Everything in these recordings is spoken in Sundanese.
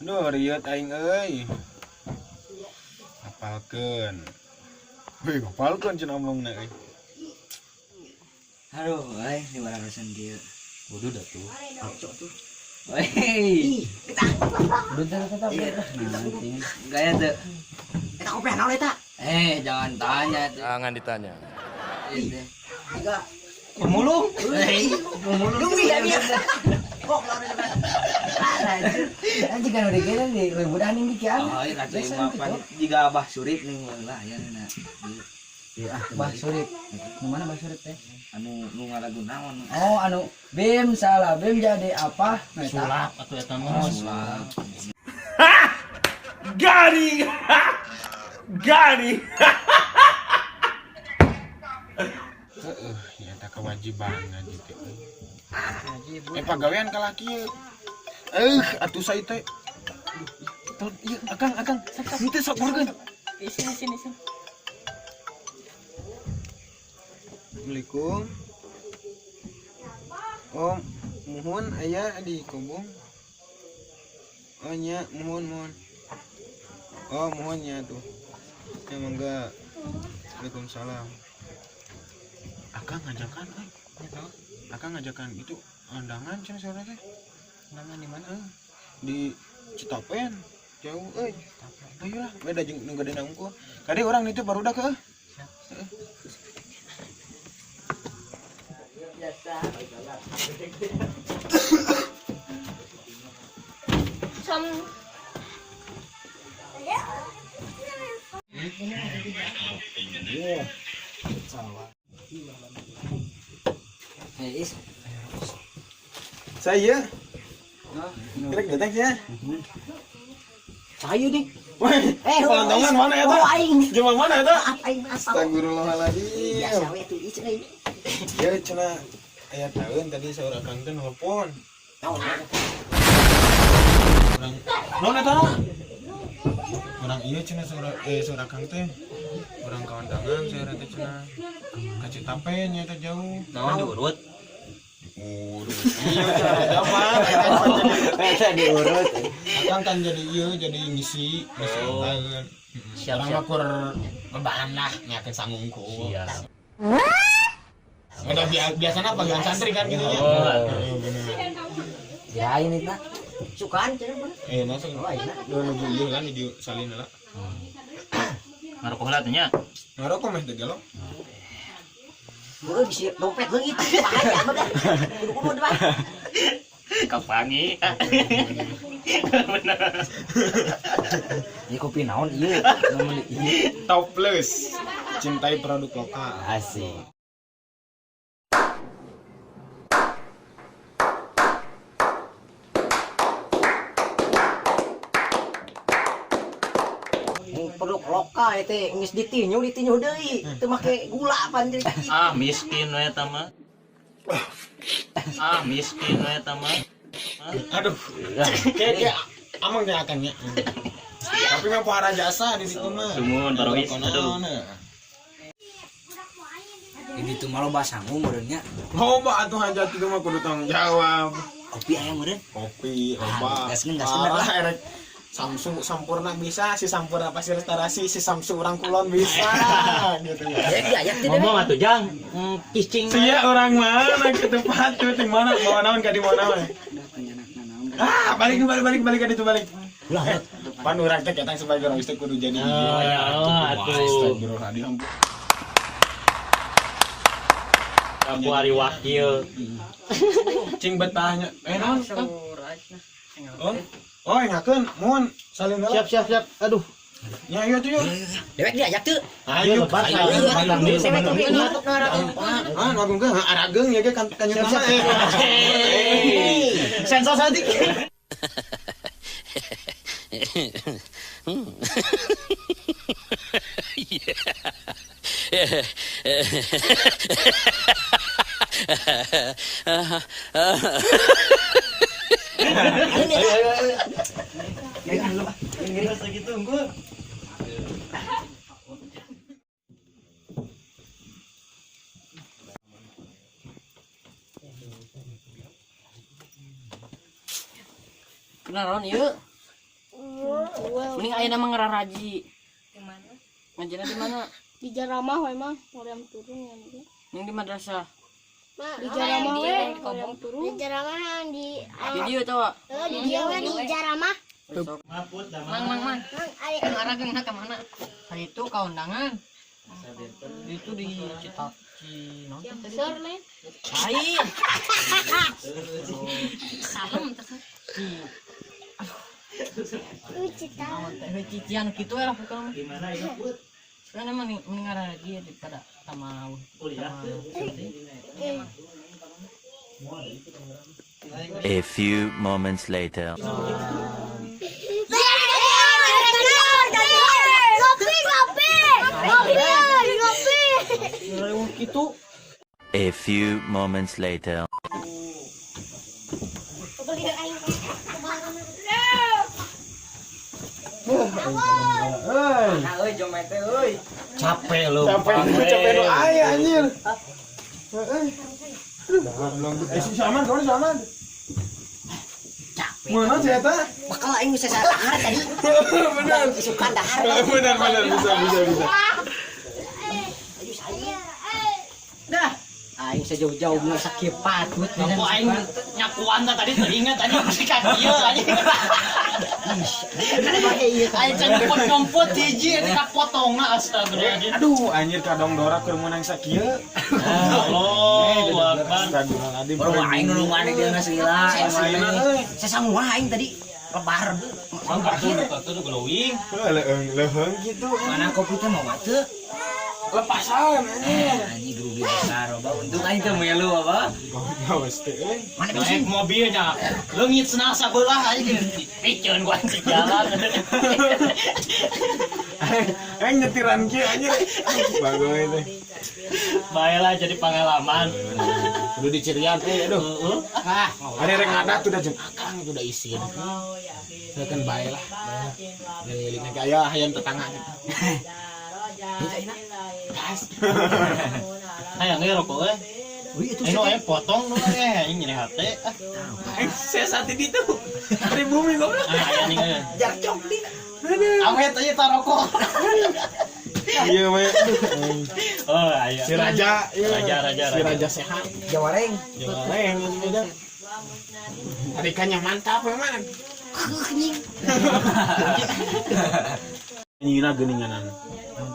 Duh, rieu aing euy. Hafalkeun. Wih, hafalkeun cenah omongna euy. Aduh, euy, di mana urusan kieu. Waduh dah tuh. Cok tuh. Wey, Udah tetap tetap. gaya tuh. Eta kopi naon eta? Eh, jangan tanya tuh. Jangan ditanya. Iya. Tiga. Pemulung. Hei, pemulung. Lumi ya dia. Kok lawan eta? Anjing kan udah kira nih, ribut aning di kian. Oh, iya kata imah pan jika Abah Surip nih lah ya nah. Iya, Bah Surip. Nu mana Bah Surip teh? Anu nu ngalagu naon? Oh, anu Bim salah Bim jadi apa? Nah, eta. Sulap atau eta mah. Sulap. Gari! Gari! Heeh, ya eta kewajiban ngaji teh. Eh pagawean kalah kieu. Eh, atuh saya teh. Aduh, ieu akang akang. Henteu sok burgeun. Sini sini sini. Assalamualaikum. Oh, muhun aya di kobong. Oh nya, muhun muhun. Oh, muhun nya tuh. Ya mangga. Waalaikumsalam. Akang ngajakan euy. Akang ngajakan itu undangan cenah saurna teh. Undangan di mana? Eh, di Citapen jauh euy. Ayo lah, beda jeung nu gede unggul. Kade urang itu barudak heuh. Som Hei, Is. Saya. Rek datang ya. Sayu nih. Weh, Eh, pelontongan mana eta? Oh, aing. Jelema mana eta? Maaf aing asal. Astagfirullahaladzim. Biasa we tuh ieu cenah ini. Ya cenah aya taeun tadi saur akang teh nelpon. Naon eta? Urang naon eta? Urang ieu cenah saur saur akang teh. Urang ka undangan saur teh cenah. Ka Citapen nya eta jauh. Naon diurut? Urut. Iya cenah zaman. Eta diurut. Akang kan jadi ieu jadi ngisi ngisi undangan. Siap, Urang siap. mah kur bebahan lah nyakeun sangungku. Siap. Udah biasanya panggilan santri kan gitu ya. Oh. Heeh, bener. Ya ini tak. Sukaan cenah bener. Eh, langsung. Duh nunggu ieu lah di salin lah. Ngarokok lah teh nya. Ngarokok meh teh gelo. Heuh bisi dompet leungit. Bahaya bener. Kudu kudu mah. Kapangi. Bener. Ieu kopi naon ieu? Nu meuli ieu. Top plus. Cintai produk lokal. Asik. Produk lokal eta geus ditinju ditinju deui. Teu make gula pan jadi kitu. Ah, miskin we eta mah. Ah, miskin we eta mah. Aduh. Kayak amang teh akan nya. Tapi mah pohara jasa di situ mah. Sumun, Barois, aduh. Ini tuh malah bahasa sangu meureun nya. Loba atuh hajat itu mah kudu tanggung jawab. Kopi aya meureun. Kopi, loba. Gaskeun, gaskeun Parah erek Samsu sampurna bisa, si sampurna pasti restorasi, si Samsu orang kulon bisa gitu ya. Eh diayak teh. Ngomong atuh jang. Cicing. Sia orang mana ke tempat tuh ting mana mau naon ka di mana we. Ah, balik balik balik balik ka ditu balik. Lah, Pan urang teh ketang sebagai orang istri kudu jadi. Oh, ya Allah atuh. Astagfirullahaladzim. Kamu hari wakil. Cing betahnya. Eh naon? Oh, oh engakeun, mohon salin heula. Siap siap siap. Aduh. Ya ayo tuh yuk. Dewek diayak teu. Ayo, lebar, ayo. ayo. Dewek oge ngantuk Ah, ngagungkeun arageung ya ge kan kanyut nama. Sensor saeutik. Kunaon ieu? Mending ayeuna mah ngararaji. Di mana? Ngajina di mana? Di Jaramah we mah, hoream turun ya nih. Ning di madrasah. Di Jaramah we, hoream turun. Di Jaramah di Di dieu tawa. Di dieu we di Jaramah. Mang mang mang. Mang Arah geuna ka mana? Hari itu ka undangan. Itu di Cita Ci naon teh tadi? Sor lain. Lain. Salam teh. Ci Cita. naon teh cician kitu we lah pokokna mah. Kan emang mending ngararaji ya daripada sama sama A few moments later. Ngopi, ngopi. Ngopi, ngopi. Gitu. A few moments later. Nah, euy jomet teh euy. Capek lu. Capek capek nu aya anjir. Heeh. Eh si Saman, kamu Saman. Capek. Mana sih eta? Bakal aing bisa dahar tadi. Benar. Isukan dahar. Benar benar bisa bisa bisa. Ayo saya. Dah. Aing sejauh-jauh mun sakit patut. Aku aing nyakuan tadi teringat tadi mesti ka dieu anjing. Aing can nyumput-nyumput hiji eta kapotongna astagfirullahaladzim. Aduh, anjir kadong dora keur meunang sakieu. Allahu Akbar. Astagfirullahaladzim. Baru aing nu mana dia geus lila. Sesangua aing tadi lebar. Bang kartu glowing. Leuheung leuheung gitu. Mana kopi teh mau teu? Lepasan anjir. Anjing rugi besar loba. Untung aing teu melu apa. Gawas teh euy. Mana Naik mobilnya, leungit senang sabelah anjing. Piceun gua anjing jalan. Aing nyetiran kieu anjir. Bagoy teh. Baiklah jadi pengalaman. Udah dicirian eh aduh. Heeh. Ada rek ngadat udah jeung akang itu udah isin. Saya kan bae lah. Dari aya hayam tetangga gitu. Gas. Hayang ge rokok euy. Wih, itu Aing nu potong nu eh aing nyeri hate. Aing saya saat ini tuh dari bumi goblok. Ah aya nih euy. Jarcok di. Awet aja ta rokok. Iya we. Oh aya. Si raja, iya. Raja, raja, Si raja. raja sehat. Jawareng. Jawareng beda. Tarikannya mantap memang. Nyanyi geuninganan.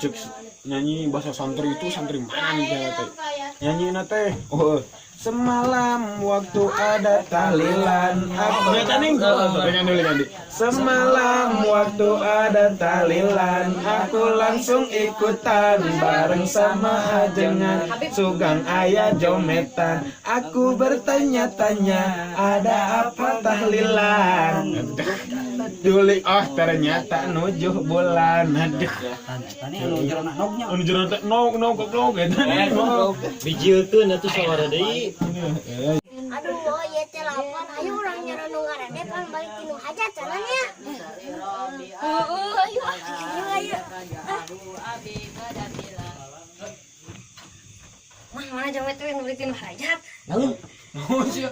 Cek nyanyi bahasa santri itu santri mana nih kayaknya teh. Nyanyi teh. Oh, semalam waktu ada tahlilan aku dulu. Semalam waktu ada tahlilan aku langsung ikutan bareng sama ajengan sugang ayah jometan. Aku bertanya-tanya ada apa tahlilan. Duli oh ternyata nujuh bulan. Aduh. Tani nu jerona nognya. Anu jerona teh nog nog goblok eta. Bijilkeun atuh sawara deui. Aduh, oh iya teh lapar. Ayo urang nyaro nu ngarade pan balik tinu hajat caranya. Heeh, ayo. Ayo ayo. Mah, mana jomet teh nu balik tinu hajat? Lalu Oh, sih.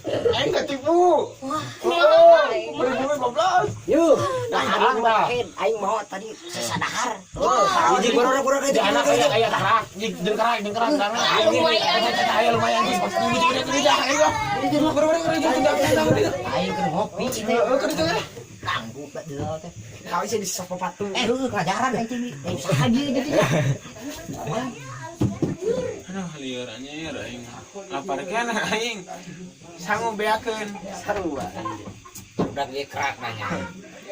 Aing ketipu. Wah. Beri goblok. yuk, dahar aing aing mau tadi sesadahar. Hiji Pura-pura Di anak aya aya kerak, jeung kerak, jeung kerak tangan. Lumayan. Aya lumayan geus pas dulu jeung kerja aing mah. Buru-buru kerja kerja. Aing keur ngopi teh. Heeh, kerja teh. Ganggu bae teh. Kau sih di sepatu. Eh, heueuh ngajaran aing teh. Eh, usaha dia jadi. Aduh, lieur anjir aing. Lapar kan aing. Sangu beakeun. Seru Udah ge kerak nanya.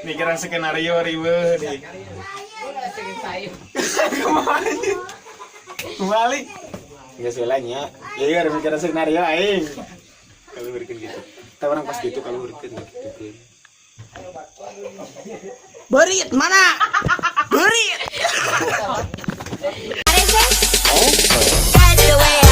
Mikiran skenario riweuh di. Kumaha anjir? Kembali. Geus heula nya. Lieur mikiran skenario aing. Kalau berikan gitu. Tahu orang pas gitu kalau berikan gitu kan. Berit mana? Berit. That's the way.